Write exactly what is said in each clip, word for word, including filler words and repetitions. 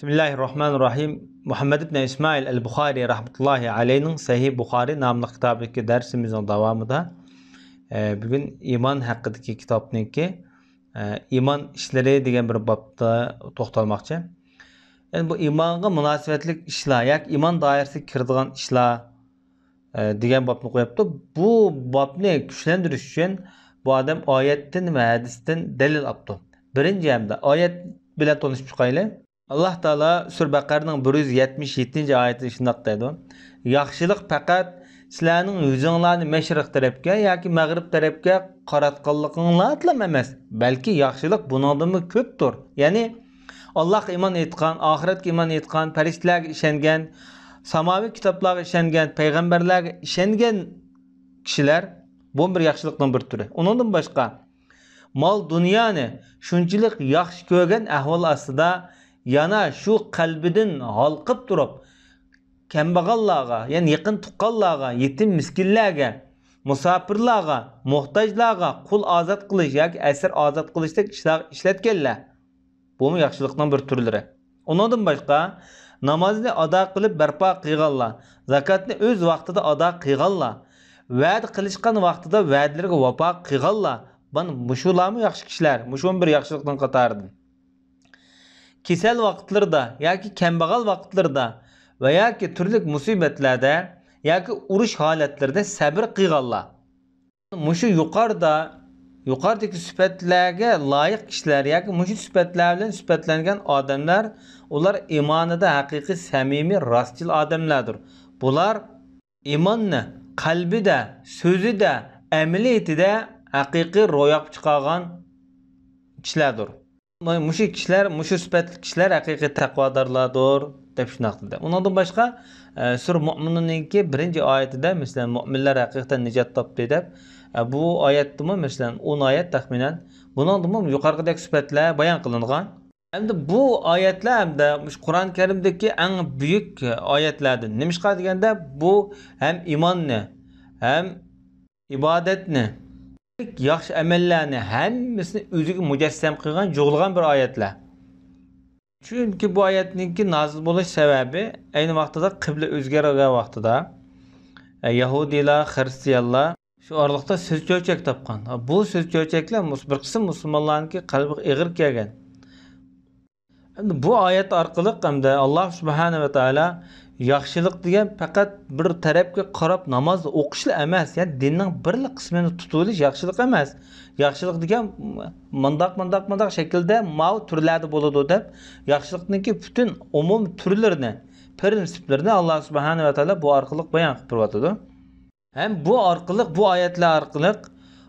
بىسمىللاھىررەھمانىررەھىم. مۇھەممەد ئىبن ئىسمائىل ئەل بۇخارى رەھمەتۇللاھى ئەلەيھنىڭ سەھىھ بۇخارى ناملىق كىتابىدىكى دەرسىمىزنىڭ داۋامىدا، ئە، بۈگۈن ئىمان ھەققىدىكى كىتابنىڭكى، ئە، ئىمان ئىشلىرى دېگەن بىر بابتا توختالماقچى. يەنى بۇ ئىمانغا مۇناسىۋەتلىك ئىشلار ياكى ئىمان دائىرىسىگە كىرىدىغان ئىشلار، ئە، دېگەن بابنى قويۇپتۇ. بۇ بابنى كۈچلەندۈرۈش ئۈچۈن بۇ ئادەم ئايەتتىن ۋە ھەدىستىن دەلىل ئاپتۇ. بىرىنچى ھەمدە ئايەت بىلەن تونۇشۇپ چىقايلى. ئاللاھ تائالا سۈرە بەقەرىنىڭ بىر يۈز يەتمىش يەتتىنچى ئايىتىدە شۇنداق دەيدۇ: «ياخشىلىق پەقەت سىلەرنىڭ يۈزۈڭلارنى مەشرىق تەرەپكە ياكى مەغرىب تەرەپكە قاراتقانلىقىڭلاردىلا ئەمەس، بەلكى ياخشىلىق بۇنىڭدىنمۇ كۆپتۇر.» يەنى، ئاللاھقا ئىمان ئېيتقان، ئاخىرەتكە ئىمان ئېيتقان، پەرىشتىلەرگە ئىشەنگەن، ساماۋىي كىتابلارغا ئىشەنگەن، پەيغەمبەرلەرگە ئىشەنگەن كىشىلەر، بۇ بىر ياخشىلىقنىڭ بىر تۈرى. ئۇنىڭدىن باشقا، مال دۇنيانى شۇنچىلىك ياخشى كۆرگەن ئەھۋال ئاستىدا، يەنە شۇ قەلبىدىن ھالقىپ تۇرۇپ، كەمبەغەللەرگە، يەنى يېقىن تۇغقانلارغا، يېتىم مىسكىنلەرگە، مۇساپىرلارغا، موھتاجلارغا قۇل ئازاد قىلىش ياكى ئەسىر ئازاد قىلىشتەك ئىشلارغا ئىشلەتكەنلەر. بۇمۇ ياخشىلىقنىڭ بىر تۈرلىرى. ئۇنىڭدىن باشقا، نامازنى ئادا قىلىپ بەرپا قىلغانلار، زاكاتنى ئۆز ۋاقتىدا ئادا قىلغانلار، ۋەدە قىلىشقان ۋاقتىدا ۋەدىلىرىگە ۋاپا قىلغانلار، مانا مۇشۇلارمۇ ياخشى كىشىلەر، مۇشۇمۇ بىر ياخشىلىقنىڭ قاتارىدىن. كېسەل ۋاقىتلىرىدا ياكى كەمبەغەل ۋاقىتلىرىدا ۋە ياكى تۈرلۈك مۇسىبەتلەردە ياكى ئۇرۇش ھالەتلىرىدە سەبرى قىلغانلار. مۇشۇ يۇقارىدا، يۇقىرىدىكى سۈپەتلەرگە لايىق كىشىلەر ياكى مۇشۇ سۈپەتلەر بىلەن سۈپەتلەنگەن ئادەملەر، ئۇلار ئىمانىدا ھەقىقىي سەمىمىي، راستچىل ئادەملەردۇر. بۇلار ئىماننى قەلبىدە، سۆزىدە، ئەمەلىيىتىدە ھەقىقىي روياپقا چىقارغان كىشىلەردۇر. مۇشۇ كىشىلەر، مۇشۇ سۈپەتلىك كىشىلەر ھەقىقىي تەقۋادارلاردۇر، دەپ شۇنداق دېدى. ئۇنىڭدىن باشقا، ئە، سۈرە مۇئمىنۇننىڭكى بىرىنچى ئايىتىدە، مەسىلەن، مۇئمىنلار ھەقىقەتەن نىجات تاپتى دەپ، ئە، بۇ ئايەتتىمۇ، مەسىلەن، ئون ئايەت تەخمىنەن. بۇنىڭدىمۇ يۇقىرىقىدەك سۈپەتلەر بايان قىلىنغان. ئەمدى بۇ ئايەتلەر ھەمدە مۇشۇ قۇرئان كەرىمدىكى ئەڭ بۈيۈك ئايەتلەردىن. نېمىشقا دېگەندە، بۇ ھەم ئىماننى، ھەم ئىبادەتنى، ياخشى ئەمەللەرنى ھەممىسىنى ئۆزىگە مۇجەسسەم قىلغان، جۇغلىغان بىر ئايەتلەر. چۈنكى بۇ ئايەتنىڭكى نازىل بولۇش سەۋەبى ئەينى ۋاقتىدا قىبلە ئۆزگەرگەن ۋاقتىدا، ئە، يەھۇدىيلار، خىرىستىيانلار شۇ ئارىلىقتا سۆز چۆچەك تاپقان. بۇ سۆز چۆچەكلەر مۇس-، بىر قىسىم مۇسۇلمانلارنىڭكى قەلبىگە ئېغىر كەلگەن. ئەمدى بۇ ئايەت ئارقىلىق ئەمدى ئاللاھ سۇبھانەھۇ ۋە تائالا ياخشىلىق دېگەن پەقەت بىر تەرەپكە قاراپ ناماز ئوقۇشلا ئەمەس، يەنى دىننىڭ بىرلا قىسمىنى تۇتۇۋېلىش ياخشىلىق ئەمەس. ياخشىلىق دېگەن مۇنداق، مۇنداق، مۇنداق شەكىلدە ماۋۇ تۈرلەردە بولىدۇ دەپ، ياخشىلىقنىڭكى پۈتۈن ئومۇم تۈرلىرىنى، پىرىنسىپلىرىنى ئاللاھ سۇبھانەھۇ ۋە تائالا بۇ ئارقىلىق بايان قىلىپ بېرىۋاتىدۇ. ھەم بۇ ئارقىلىق، بۇ ئايەتلەر ئارقىلىق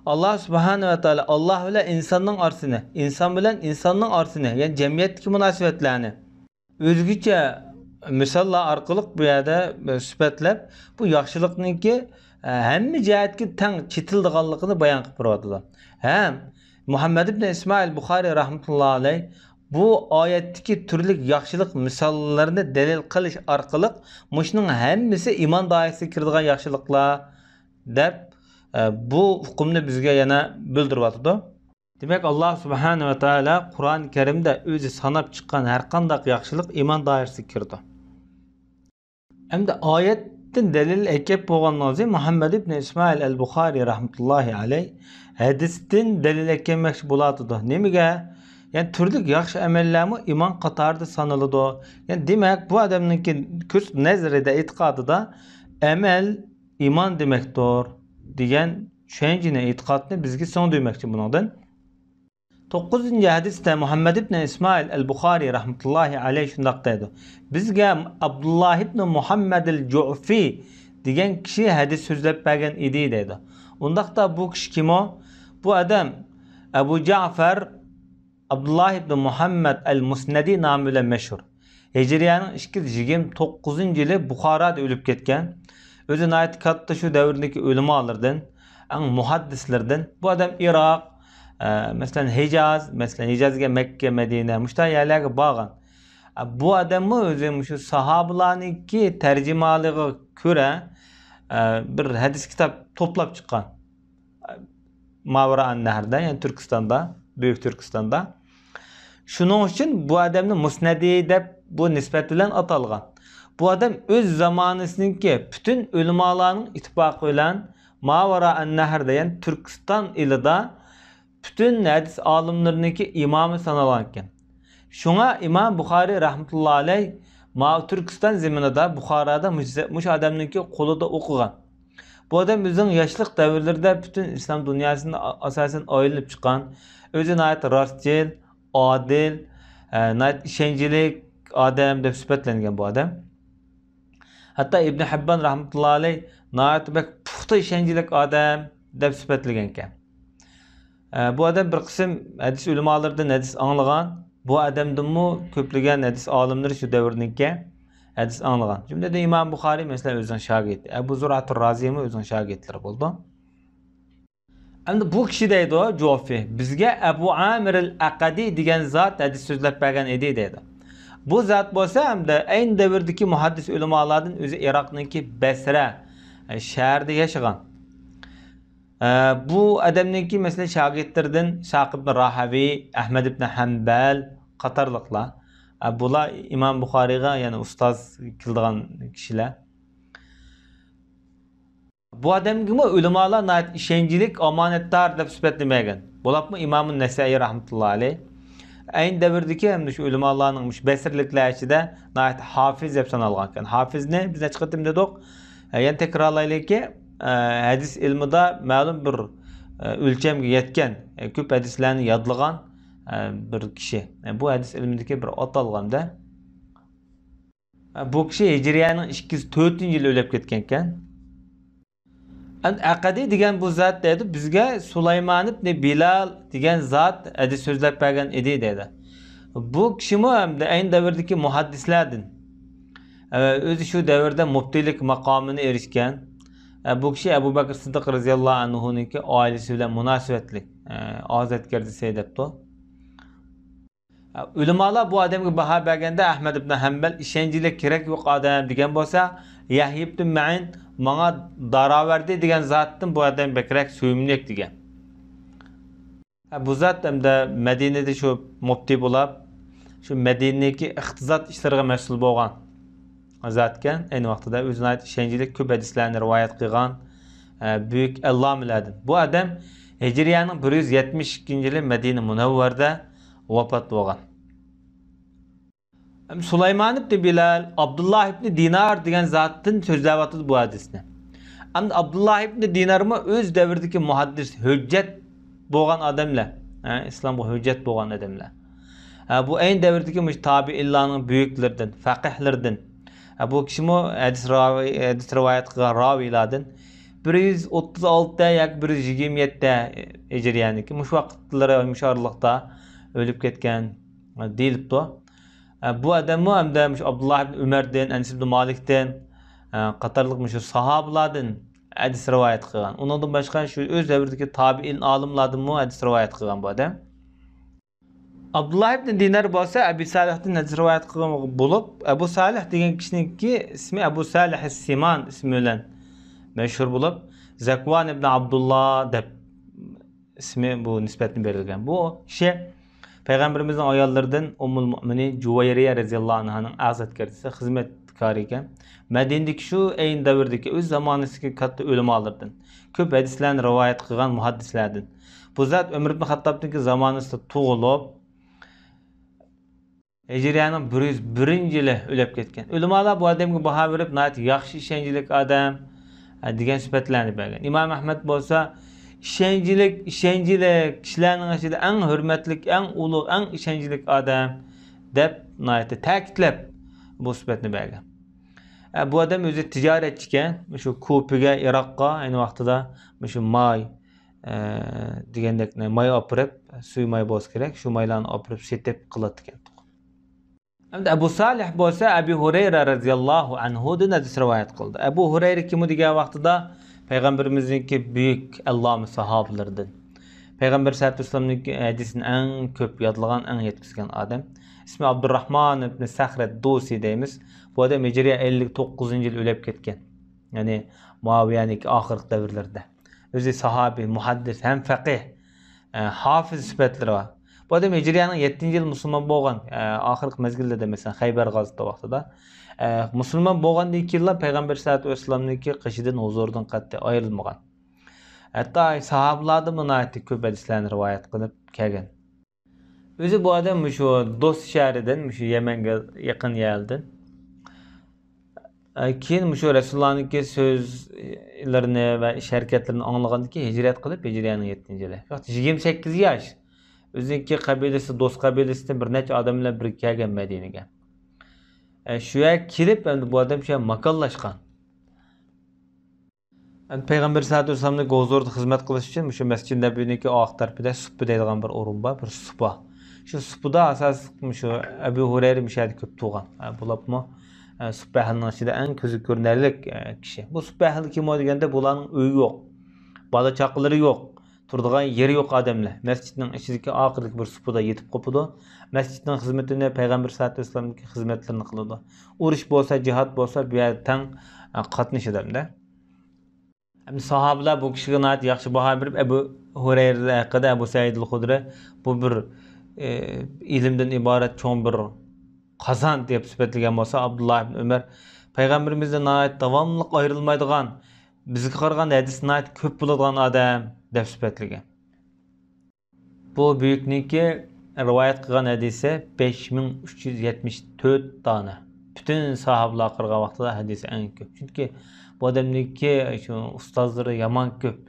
ئاللاھ سۇبھانەھۇ ۋە تائالا ئاللاھ بىلەن ئىنساننىڭ ئارىسىنى، ئىنسان بىلەن ئىنساننىڭ ئارىسىنى، يەنى جەمئىيەتتىكى مۇناسىۋەتلەرنى ئۆزگىچە مىساللار ئارقىلىق بۇ يەردە سۈپەتلەپ، بۇ ياخشىلىقنىڭكى، ئە، ھەممە جەھەتكە تەڭ چېتىلىدىغانلىقىنى بايان قىلىپ بېرىۋاتىدۇ. ھەم مۇھەممەد ئىبن ئىسمائىل بۇخارىي رەھمەتۇللاھى ئەلەيھ بۇ ئايەتتىكى تۈرلۈك ياخشىلىق مىساللىرىنى دەلىل قىلىش ئارقىلىق، مۇشۇنىڭ ھەممىسى ئىمان دائىرىسىگە كىرىدىغان ياخشىلىقلار دەپ، ئە، بۇ ئۇقۇمنى بىزگە يەنە بىلدۈرۈۋاتىدۇ. دېمەك، ئاللاھ سۇبھانەھۇ ۋە تائالا قۇرئان كەرىمدە ئۆزى ساناپ چىققان ھەرقانداق ياخشىلىق ئىمان دائىرىسىگە كىرىدۇ. ئەمدى ئايەتتىن دەلىل ئەكەپ بولغاندىن كېيىن، مۇھەممەد ئىبن ئىسمائىل ئەل بۇخارىي رەھمەتۇللاھى ئەلەيھ ھەدىستىن دەلىل ئەكەلمەكچى بولاتىدۇ. نېمىگە؟ يەنى تۈرلۈك ياخشى ئەمەللەرمۇ ئىمان قاتارىدا سانىلىدۇ. يەنى دېمەك، بۇ ئادەمنىڭكى كۆز نەزىرىدە، ئېتىقادىدا ئەمەل ئىمان دېمەكتۇر دېگەن چۈشەنچىنى، ئېتىقادنى بىزگە سىڭدۈرمەكچى بۇنىڭدىن. توققۇزىنچى ھەدىستە مۇھەممەد ئىبن ئىسمائىل ئەل بۇخارىي رەھمەتۇللاھى ئەلەيھ شۇنداق دەيدۇ: بىزگە ئابدۇللاھ ئىبن مۇھەممەد ئەل جۇئفى دېگەن كىشى ھەدىس سۆزلەپ بەرگەن ئىدى دەيدۇ. ئۇنداقتا بۇ كىشى كىم ئۇ؟ بۇ ئادەم ئەبۇ جەئفەر ئابدۇللاھ ئىبن مۇھەممەد ئەل مۇسنەدى نامى بىلەن مەشھۇر. ھىجرىيەنىڭ ئىككى يۈز يىگىرمە توققۇزىنچى يىلى بۇخارادا ئۆلۈپ كەتكەن. ئۆزى ناھايىتى كاتتا شۇ دەۋردىكى ئۆلىمالىرىدىن، ئەڭ مۇھەددىسلىرىدىن. بۇ ئادەم ئىراق، ئە، مەسىلەن، ھىجاز، مەسىلەن، ھىجاز دېگەن مەككە، مەدىنە، مۇشۇنداق يەرلەرگە بارغان. ئە، بۇ ئادەممۇ ئۆزى مۇشۇ ساھابىلارنىڭكى تەرجىمانلىقىغا كۆرە، ئە، بىر ھەدىس كىتاب توپلاپ چىققان. ماۋرائان نەھردە، يەنى تۈركىستاندا، بۈيۈك تۈركىستاندا. شۇنىڭ ئۈچۈن بۇ ئادەمنى مۇسنەدى دەپ بۇ نىسبەت بىلەن ئاتالغان. بۇ ئادەم ئۆز زامانىسىنىڭكى پۈتۈن ئۆلىمالارنىڭ ئىتتىپاقى بىلەن ماۋارا ئەننەھر دېگەن تۈركىستان ئېلىدا پۈتۈن ھەدىس ئالىملىرىنىڭكى ئىمامى سانالغان ئىكەن. شۇڭا ئىمام بۇخارىي رەھمەتۇللا ئەلەي ماۋۇ تۈركىستان زېمىنىدا، بۇخارادا مۇش-، مۇشۇ ئادەمنىڭكى قولىدا ئوقۇغان. بۇ ئادەم ئۆزىنىڭ ياشلىق دەۋرلىرىدە پۈتۈن ئىسلام دۇنياسىنى ئا-، ئاساسەن ئايلىنىپ چىققان، ئۆزى ناھايىتى راستچىل، ئادىل، ئە، ناھايىتى ئىشەنچلىك ئادەم دەپ سۈپەتلەنگەن بۇ ئادەم. ھەتتا ئىبن ھەببان رەھمەتۇللا ئەلەي ناھايىتى بەك پۇختا ئىشەنچلىك ئادەم دەپ سۈپەتلىگەنكەن. ئە، بۇ ئادەم بىر قىسىم ھەدىس ئۆلىمالىرىدىن ھەدىس ئاڭلىغان. بۇ ئادەمدىنمۇ كۆپلىگەن ھەدىس ئالىملىرى شۇ دەۋردىكى ھەدىس ئاڭلىغان. جۈملىدىن ئىمام بۇخارىي، مەسىلەن، ئۆزىنىڭ شاگىرتى. ئەبۇ زۇرئەتۇر رازىمۇ ئۆزىنىڭ شاگىرتلىرى بولىدۇ. ئەمدى بۇ كىشى دەيدۇ، جوفى، بىزگە ئەبۇ ئامىرىل ئەقەدى دېگەن زات ھەدىس سۆزلەپ بەرگەن ئىدى، دەيدۇ. بۇ زات بولسا ئەمدى ئەينى دەۋردىكى مۇھەددىس ئۆلىمالادىن، ئۆزى ئىراقنىڭكى بەسرە، ئە، شەھىرىدە ياشىغان. ئە، بۇ ئادەمنىڭكى، مەسىلەن، شاگىرتلىرىدىن ئىسھاق ئىبن راھەۋىي، ئەھمەد ئىبن ھەنبەل قاتارلىقلار. ئە، بۇلار ئىمام بۇخارىيغا يەنە ئۇستاز كېلىدىغان كىشىلەر. بۇ ئادەمگىمۇ ئۆلىمالار ناھايىتى ئىشەنچلىك، ئامانەتدار دەپ سۈپەتنى بەرگەن. بولۇپمۇ ئىمامۇ نەسەئىي رەھمەتۇللا ئەلەيھ ئەينى دەۋردىكى ھەمدە شۇ ئۆلىمالارنىڭ مۇشۇ بەسرىلىكلەر ئىچىدە ناھايىتى ھافىز دەپ سانالغان ئىكەن. ھافىزنى بىز نەچچە قېتىم دېدۇق. ئە، يەنە تەكرارلايلىكى، ئە، ھەدىس ئىلمىدا مەلۇم بىر، ئە، ئۆلچەمگە يەتكەن، ئە، كۆپ ھەدىسلەرنى يادلىغان، ئە، بىر كىشى. ئە، بۇ ھەدىس ئىلمىدىكى بىر ئاتالغان-دە. بۇ كىشى ھىجرىيەنىڭ ئىككى يۈز تۆتىنچى يىلى ئۆلۈپ كەتكەنكەن. ئەمدى ئەقەدى دېگەن بۇ زات دەيدۇ، بىزگە سۇلايمان ئىبنى بىلال دېگەن زات ھەدىس سۆزلەپ بەرگەن ئىدى دەيدۇ. بۇ كىشىمۇ ئەمدى ئەينى دەۋردىكى مۇھەددىسلەردىن. ئە، ئۆزى شۇ دەۋردە مۇپتىلىك ماقامىنى ئېرىشكەن. ئە، بۇ كىشى ئەبۇ بەكرى سىددىق رەزىياللاھۇ ئەنھۇنىڭكى ئائىلىسى بىلەن مۇناسىۋەتلىك، ئە، ئازادگەردىسى دەپتۇ. ئۆلىمالار بۇ ئادەمگە باھا بەرگەندە، ئەھمەد ئىبن ھەنبەل ئىشەنچلىك، كېرەك يوق ئادەم دېگەن بولسا، يەھيا ئىبن مەئىن ماڭا داراۋەردى دېگەن زاتتىن بۇ ئادەم بەكرەك سۆيۈملۈك دېگەن. بۇ زات ئەمدى مەدىنىدە شۇ مۇپتى بولاپ، شۇ مەدىنىدىكى ئىقتىساد ئىشلىرىغا مەسئۇل بولغان زاتكەن. ئەينى ۋاقتىدا ئۆزى ناھايىتى ئىشەنچلىك، كۆپ ھەدىسلەرنى رىۋايەت قىلغان، ئە، بۈيۈك ئەللامىلەردىن. بۇ ئادەم ھىجرىيەنىڭ بىر يۈز يەتمىش ئىككىنچى يىلى مەدىنە مۇنەۋۋەردە ۋاپات بولغان. سۇلايمان ئىبنى بىلال، ئابدۇللا ئىبنى دىنار دېگەن زاتتىن سۆزلەۋاتىدۇ بۇ ھەدىسنى. ئەمدى ئابدۇللا ئىبنى دىنارمۇ ئۆز دەۋرىدىكى مۇھەددىس، ھۆججەت بولغان ئادەملەر. ھە، ئىسلامغا ھۆججەت بولغان ئادەملەر. ھە، بۇ ئەينى دەۋردىكى مۇشۇ تابىئىنلارنىڭ بۈيۈكلىرىدىن، فەقىھلىرىدىن. ھە، بۇ كىشىمۇ ھەدىس راۋى، ھەدىس رىۋايەت قىلغان راۋىيلاردىن. بىر يۈز ئوتتۇز ئالتە ياكى بىر يۈز يىگىرمە يەتتە ھىجرىيەنىكى مۇشۇ ۋاقىتلىرى، مۇشۇ ئارىلىقتا ئۆلۈپ كەتكەن دېيىلىپتۇ. ئە، بۇ ئادەممۇ ھەمدە مۇشۇ ئابدۇللا ئىبن ئۆمەردىن، ئەنەس ئىبن مالىكتىن، ئە، قاتارلىق مۇشۇ ساھابىلاردىن ھەدىس رىۋايەت قىلغان. ئۇنىڭدىن باشقا شۇ ئۆز دەۋرىدىكى تابىئىن ئالىملاردىنمۇ ھەدىس رىۋايەت قىلغان بۇ ئادەم. ئابدۇللا ئىبن دىنار بولسا ئەبۇ سالىھتىن ھەدىس رىۋايەت قىلغان بولۇپ، ئەبۇ سالىھ دېگەن كىشىنىڭكى ئىسمى ئەبۇ سالىھ سىمان ئىسمى بىلەن مەشھۇر بولۇپ، زەكۋان ئىبن ئابدۇللا دەپ ئىسمى، بۇ نىسبەتنى بېرىلگەن. بۇ كىشى پەيغەمبىرىمىزنىڭ ئاياللىرىدىن ئۇممۇل مۇئمىنىن جۇۋەيرىيە رەزىياللاھۇ ئەنھانىڭ ئەڭ ئەزىز كەردىسى، خىزمەتكارى ئىكەن. مەدىنىدىكى شۇ ئەينى دەۋردىكى ئۆز زامانىسىدىكى كاتتا ئۆلىمالىرىدىن، كۆپ ھەدىسلەرنى رىۋايەت قىلغان مۇھەددىسلەردىن. بۇ زات ئۆمەر ئىبن خەتتابنىڭكى زامانىسىدا تۇغۇلۇپ، ھىجرىيەنىڭ بىر يۈز بىرىنچى يىلى ئۆلۈپ كەتكەن. ئۆلىمالار بۇ ئادەمگە باھا بېرىپ، ناھايىتى ياخشى، ئىشەنچلىك ئادەم، ئە، دېگەن سۈپەتلەرنى بەرگەن. ئىمام ئەھمەد بولسا، ئىشەنچلىك، ئىشەنچلىك، كىشىلەرنىڭ ئىچىدە ئەڭ ھۆرمەتلىك، ئەڭ ئۇلۇغ، ئەڭ ئىشەنچلىك ئادەم، دەپ ناھايىتى تەكىتلەپ بۇ سۈپەتنى بەرگەن. ئە، بۇ ئادەم ئۆزى تىجارەتچىكەن، مۇشۇ كۇپىگە، ئىراققا ئەينى ۋاقتىدا مۇشۇ ماي، ئە، دېگەندەك ماي ئاپىرىپ، سۈيە ماي بولسا كېرەك، شۇ مايلارنى ئاپىرىپ سېتىپ قىلاتتىكەن. ئەمدى ئەبۇ سالىھ بولسا ئەبۇ ھۇرەيرە رەزىياللاھۇ ئەنھۇدىن ھەدىس رىۋايەت قىلدى. ئەبۇ ھۇرەيرە كىم دېگەن ۋاقتىدا پەيغەمبىرىمىزنىڭكى بۈيۈك ئەللامە ساھابىلىرىدىن. پەيغەمبەر سەللەللاھۇ ئەلەيھى ۋەسەللەمنىڭكى ھەدىسىنى ئەڭ كۆپ يادلىغان، ئەڭ يەتكۈزگەن ئادەم. ئىسمى ئابدۇرراھمان ئىبنى سەخرەت دوسى دەيمىز. بۇ ئادەم ھىجرىيە ئەللىك توققۇزىنچى يىل ئۆلۈپ كەتكەن. يەنى مۇئاۋىيەنىڭكى ئاخىرقى دەۋرلىرىدە. ئۆزى ساھابى، مۇھەددىس ھەم فەقىھ، ئە، ھافىز سۈپەتلىرى بار. بۇ ئادەم ھىجرىيەنىڭ يەتتىنچى يىلى مۇسۇلمان بولغان، ئە، ئاخىرقى مەزگىللەردە، مەسىلەن، خەيبەر غازىتى ۋاقتىدا، ئە، مۇسۇلمان بولغاندىن كېيىنلا پەيغەمبەر سەللەللاھۇ ئەلەيھى ۋەسەللەمنىڭكى قېشىدىن، ھۇزۇرىدىن قەتئىي ئايرىلمىغان. ھەتتا ساھابىلاردىنمۇ ناھايىتى كۆپ ھەدىسلەرنى رىۋايەت قىلىپ كەلگەن. ئۆزى بۇ ئادەم مۇشۇ دوس شەھىرىدىن، مۇشۇ يەمەنگە يېقىن يەردىن. ئە، كېيىن مۇشۇ رەسۇلۇللانىڭكى سۆزلىرىنى ۋە ئىش ھەرىكەتلىرىنى ئاڭلىغاندىن كېيىن ھىجرەت قىلىپ، ھىجرىيەنىڭ يەتتىنچى يىلى. ۋاقتى يىگىرمە سەككىز ياش. ئۆزىنىڭكى قەبىلىسى، دوس قەبىلىسىدىن بىر نەچچە ئادەم بىلەن بىرگە كەلگەن مەدىنىگە. ئە، شۇ يەرگە كېلىپ، ئەمدى بۇ ئادەم شۇ يەردە ماكانلاشقان. ئەمدى پەيغەمبەر سەللەللاھۇ ئەلەيھى ۋەسەللەمنىڭ ھۇزۇرىدا خىزمەت قىلىش ئۈچۈن مۇشۇ مەسچىدى نەبىۋىنىڭكى ئارقا تەرىپىدە سۇپپا دەيدىغان بىر ئورۇن بار، بىر سۇپا. شۇ سۇپىدا ئاساسلىق مۇشۇ ئەبۇ ھۇرەيرە مۇشۇ يەردە كۆپ تۇرغان. ھە، بولۇپمۇ، ئە، سۇپا ئەھلىنىڭ ئىچىدە ئەڭ كۆزگە كۆرۈنەرلىك، ئە، كىشى. بۇ سۇپا ئەھلى كىم ئۇ دېگەندە، بۇلارنىڭ ئۆيى يوق، بالا چاقىلىرى يوق، تۇرىدىغان يېرى يوق ئادەملەر. مەسچىتنىڭ ئىچىدىكى ئارقىدىكى بىر سۇپىدا يېتىپ قوپىدۇ. مەسچىتنىڭ خىزمىتىنى پەيغەمبەر سەللەللاھۇ ئەلەيھى ۋەسەللەمنىڭكى خىزمەتلىرىنى قىلىدۇ. ئۇرۇش بولسا، جىھاد بولسا، بۇ يەردە تەڭ، ئە، قاتنىشىدۇ ئەمدى. ئەمدى ساھابىلەر بۇ كىشىگە ناھايىتى ياخشى باھا بېرىپ، ئەبۇ ھۇرەيرە ھەققىدە، ئەبۇ سەئىدىل خۇدرى، بۇ بىر، ئە، ئىلىمدىن ئىبارەت چوڭ بىر قازان دەپ سۈپەتلىگەن بولسا، ئابدۇللا ئىبن ئۆمەر پەيغەمبىرىمىزدىن ناھايىتى داۋاملىق ئايرىلمايدىغان، بىزگە قارىغاندا ھەدىسى ناھايىتى كۆپ بولىدىغان ئادەم دەپ سۈپەتلىگەن. بۇ بۈيۈكنىڭكى رىۋايەت قىلغان ھەدىسى بەش مىڭ ئۈچ يۈز يەتمىش تۆت دانە. پۈتۈن ساھابىلارغا قارىغان ۋاقتىدا ھەدىسى ئەڭ كۆپ. چۈنكى بۇ ئادەمنىڭكى شۇ ئۇستازلىرى يامان كۆپ.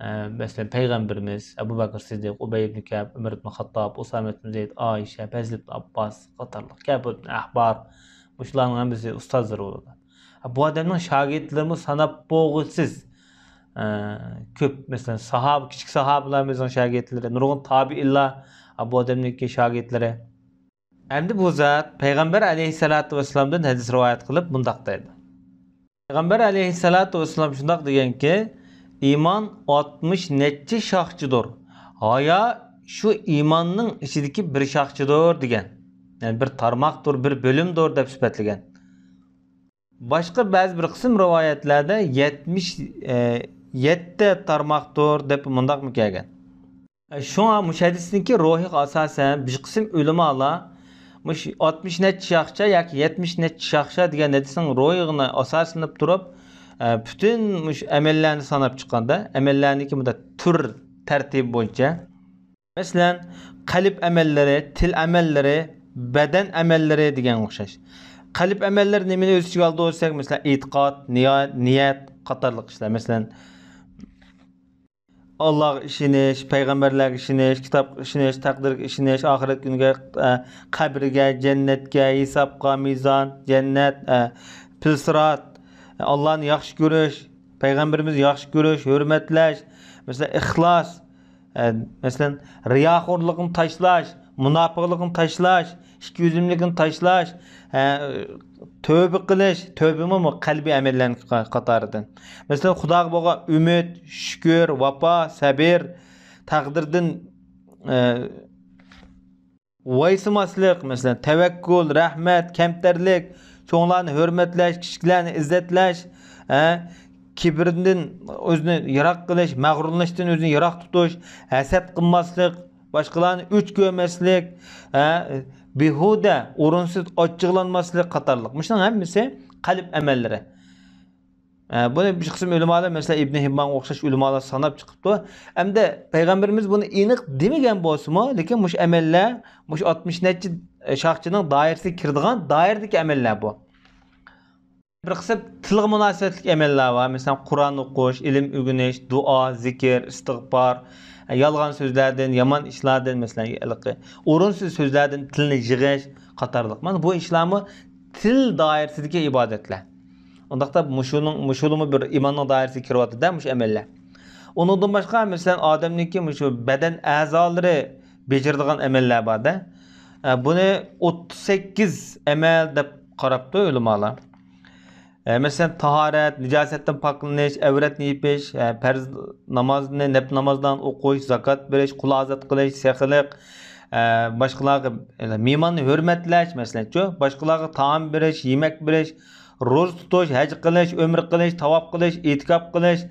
ئە، مەسىلەن، پەيغەمبىرىمىز، ئەبۇ بەكرى سىددىق، ئۇبەي ئىبنى كەئب، ئۆمەر ئىبنى خاتتاب، ئۇسامە ئىبنى زەيد، ئائىشە، پەزل ئىبنى ئابباس قاتارلىق، كەئب ئىبنى ئەھبار، مۇشۇلارنىڭ ھەممىسى ئۇستازلىرى بولىدۇ. بۇ ئادەمنىڭ شاگىرتلىرىمۇ ساناپ بولغۇسىز، ئە، كۆپ. مەسىلەن، ساھابە، كىچىك ساھابىلەرمىزنىڭ شاگىرتلىرى، نۇرغۇن تابىئىنلار، ئە، بۇ ئادەمنىڭكى شاگىرتلىرى. ئەمدى بۇ زات پەيغەمبەر ئەلەيھىسسالاتۇ ۋەسسالامدىن ھەدىس رىۋايەت قىلىپ مۇنداق دەيدۇ. پەيغەمبەر ئەلەيھىسسالاتۇ ۋەسسالام شۇنداق دېگەنكى، ئىمان ئاتمىش نەچچە شاخچىدۇر. ھايا شۇ ئىماننىڭ ئىچىدىكى بىر شاخچىدۇر دېگەن. يەنى بىر تارماقتۇر، بىر بۆلۈمدۇر دەپ سۈپەتلىگەن. باشقا بەزى بىر قىسىم رىۋايەتلەردە يەتمىش، ئە، يەتتە تارماقتۇر دەپ مۇنداقمۇ كەلگەن. شۇڭا مۇشۇ ھەدىستىكى روھىغا ئاساسەن، بىر قىسىم ئۆلىمالار مۇشۇ ئاتمىش نەچچە شاخچا ياكى يەتمىش نەچچە شاخچا دېگەن ھەدىسنىڭ روھىغا ئاساسلىنىپ تۇرۇپ، ئە، پۈتۈن مۇشۇ ئەمەللەرنى ساناپ چىققاندا، ئەمەللەرنىڭكى بۇنداق تۈر تەرتىبى بويىچە. مەسىلەن، قەلب ئەمەللىرى، تىل ئەمەللىرى، بەدەن ئەمەللىرى دېگەنگە ئوخشاش. قەلب ئەمەللىرى نېمىنى ئۆز ئىچىگە ئالىدۇ دېسەك، مەسىلەن، ئېتىقاد، نىيە-، نىيەت قاتارلىق ئىشلار. مەسىلەن، ئاللاغا ئىشىنىش، پەيغەمبەرلەرگە ئىشىنىش، كىتابقا ئىشىنىش، تەقدىرگە ئىشىنىش، ئاخىرەت كۈنىگە، ئە، قەبرىگە، جەننەتكە، ھېسابقا، مىزان، جەننەت، ئە، پىل سىرات، ئە، ئاللانى ياخشى كۆرۈش، پەيغەمبىرىمىزنى ياخشى كۆرۈش، ھۆرمەتلەش، مەسىلەن، ئىخلاس، ئە، مەسىلەن، رىياخورلۇقنى تاشلاش، مۇناپىقلىقنى تاشلاش، ئىككى يۈزلۈملۈكنى تاشلاش، ھە، تۆبە قىلىش، تۆبىمۇ بۇ قەلبىي ئەمەللەرنىڭ قا-، قاتارىدىن. مەسىلەن، خۇداغا بولغان ئۈمىد، شۈكۈر، ۋاپا، سەبىر، تەقدىردىن، ئە، ۋايسىماسلىق، مەسىلەن، تەۋەككۈل، رەھمەت، كەمتەرلىك، چوڭلارنى ھۆرمەتلەش، كىچىكلەرنى ئىززەتلەش، ھە، كىبىردىن، ئۆزىنى يىراق قىلىش، مەغرۇرلىنىشتىن ئۆزىنى يىراق تۇتۇش، ھەسەت قىلماسلىق، باشقىلارنى ئۆچ كۆرمەسلىك، ھە، بىھۇدە، ئورۇنسىز ئاچچىقلانماسلىق قاتارلىق. مۇشۇنىڭ ھەممىسى قەلب ئەمەللىرى. ئە، بۇنى بىر قىسىم ئۆلىمالار، مەسىلەن، ئىبنى ھىببانغا ئوخشاش ئۆلىمالار ساناپ چىقىپتۇ. ئەمدى پەيغەمبىرىمىز بۇنى ئېنىق دېمىگەن بولسىمۇ، لېكىن مۇشۇ ئەمەللەر، مۇشۇ ئاتمىش نەچچە شاخچىنىڭ دائىرىسىگە كىرىدىغان دائىرىدىكى ئەمەللەر بۇ. بىر قىسىم تىلغا مۇناسىۋەتلىك ئەمەللەر بار. مەسىلەن، قۇرئان ئوقۇش، ئىلىم ئۆگىنىش، دۇئا، زىكىر، ئىستىغپار، يالغان سۆزلەردىن، يامان ئىشلاردىن، مەسىلەن، ھېلىقى ئورۇنسىز سۆزلەردىن تىلنى يىغىش قاتارلىق. مانا بۇ ئىشلارمۇ تىل دائىرىسىدىكى ئىبادەتلەر. ئۇنداقتا مۇشۇنىڭ، مۇشۇلىمۇ بىر ئىماننىڭ دائىرىسىگە كىرىۋاتىدۇ-دە، مۇشۇ ئەمەللەر. ئۇنىڭدىن باشقا، مەسىلەن، ئادەمنىڭكى مۇشۇ بەدەن ئەزالىرى بېجىرىدىغان ئەمەللەر بار-دە. ئە، بۇنى ئوتتۇز سەككىز ئەمەل دەپ قاراپتۇ ئۆلىمالار. ئە، مەسىلەن، تاھارەت، نىجاسەتتىن پاكلىنىش، ئەۋرەتنى يېپىش، ئە، پەرز نامازنى، نەپ نامازلارنى ئوقۇش، زاكات بېرىش، قۇل ئازاد قىلىش، سېخىلىق، ئە، باشقىلارغا، مېھماننى ھۆرمەتلەش، مەسىلەنچۇ، باشقىلارغا تائام بېرىش، يېمەك بېرىش، روزا تۇتۇش، ھەج قىلىش، ئۆمرە قىلىش، تاۋاپ قىلىش، ئېتىكاپ قىلىش،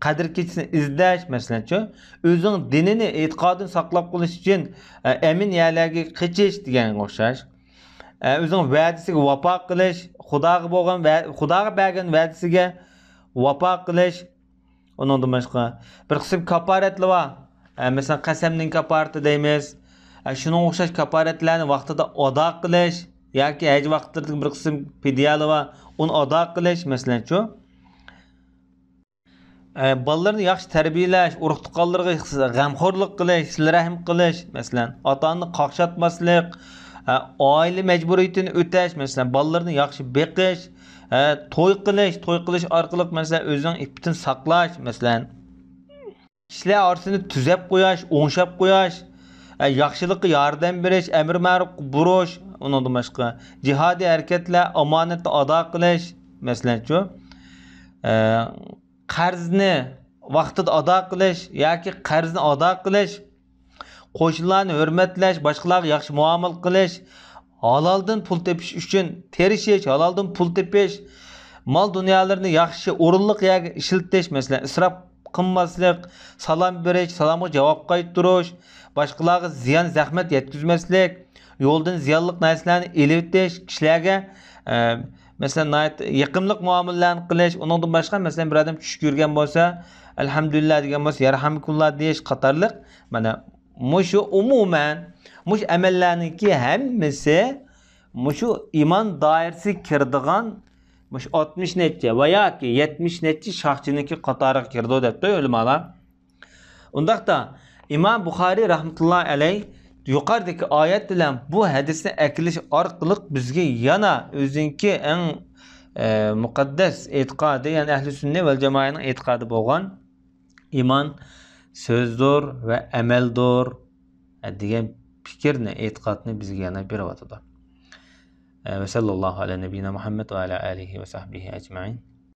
قەدىر كېچىسىنى ئىزدەش، مەسىلەنچۇ، ئۆزىنىڭ دىنىنى، ئېتىقادىنى ساقلاپ قېلىش ئۈچۈن، ئە، ئەمىن يەرلەرگە قېچىش دېگەنگە ئوخشاش. ئە، ئۆزىنىڭ ۋەدىسىگە ۋاپا قىلىش، خۇداغا بولغان ۋە-، خۇداغا بەرگەن ۋەدىسىگە ۋاپا قىلىش. ئۇنىڭدىن باشقا بىر قىسىم كاپارەتلەر بار. ئە، مەسىلەن، قەسەمنىڭ كاپارىتى دەيمىز. ئە، شۇنىڭغا ئوخشاش كاپارەتلەرنى ۋاقتىدا ئادا قىلىش ياكى ھەج ۋاقىتلىرىدىكى بىر قىسىم پىديەلەر بار، ئۇنى ئادا قىلىش، مەسىلەنچۇ. ئە، بالىلىرىنى ياخشى تەربىيەلەش، ئۇرۇق-تۇغقانلىرىغا غەمخورلۇق قىلىش، سىلە-رەھىم قىلىش، مەسىلەن، ئاتا-ئانىنى قاقشاتماسلىق، ئە، ئائىلە مەجبۇرىيىتىنى ئۆتەش، مەسىلەن، بالىلىرىنى ياخشى بېقىش، ئە، توي قىلىش، توي قىلىش ئارقىلىق، مەسىلەن، ئۆزىنىڭ ئىپپىتىنى ساقلاش، مەسىلەن، كىشىلەر ئارىسىنى تۈزەپ قوياش، ئوڭشاپ قوياش، ئە، ياخشىلىققا ياردەم بېرىش، ئەمرى مەرۇپقا بۇيرۇش، ئۇنىڭدىن باشقا جىھادىي ھەرىكەتلەر، ئامانەتنى ئادا قىلىش، مەسىلەنچۇ، ئە، قەرزنى ۋاقتىدا ئادا قىلىش ياكى قەرزنى ئادا قىلىش، قوشنىلارنى ھۆرمەتلەش، باشقىلارغا ياخشى مۇئامىلە قىلىش، ھالالدىن پۇل تېپىش ئۈچۈن تىرىشىش، ھالالدىن پۇل تېپىش، مال-دۇنيالىرىنى ياخشى، ئورۇنلۇق يەرگە ئىشلىتىش، مەسىلەن، ئىسراپ قىلماسلىق، سالام بېرىش، سالامغا جاۋاب قايتۇرۇش، باشقىلارغا زىيان-زەخمەت يەتكۈزمەسلىك، يولدىن زىيانلىق نەرسىلەرنى ئېلىۋېتىش، كىشىلەرگە، ئە، مەسىلەن، ناھايىتى يېقىملىق مۇئامىلىلەرنى قىلىش، ئۇنىڭدىن باشقا، مەسىلەن، بىر ئادەم چۈش كۆرگەن بولسا، ئەلھەمدۇلىللا دېگەن بولسا، يەرھەمكۇللا دېيىش قاتارلىق، مانا، مۇشۇ ئومۇمەن، مۇشۇ ئەمەللەرنىڭكى ھەممىسى مۇشۇ ئىمان دائىرىسىگە كىرىدىغان مۇشۇ ئاتمىش نەچچە ۋە ياكى يەتمىش نەچچە شاخچىنىڭكى قاتارىغا كىرىدۇ دەپتۇ ئۆلىمالار. ئۇنداقتا، ئىمام بۇخارىي رەھمەتۇللاھى ئەلەي يۇقىرىدىكى ئايەت بىلەن بۇ ھەدىسنى ئەكېلىش ئارقىلىق بىزگە يەنە ئۆزىنىڭكى ئەڭ، ئە، مۇقەددەس ئېتىقادى، يەنى ئەھلى سۈننە ۋەل جامائەنىڭ ئېتىقادى بولغان ئىمان سۆزدۇر ۋە ئەمەلدۇر، ئە، دېگەن پىكىرنى، ئېتىقادنى بىزگە يەنە بېرىۋاتىدۇ. ئە، ۋە سەللەللاھۇ ئەلە نەبىينا مۇھەممەد ۋە ئەلە ئالىھى ۋە سەھبىھى ئەجمەئىن.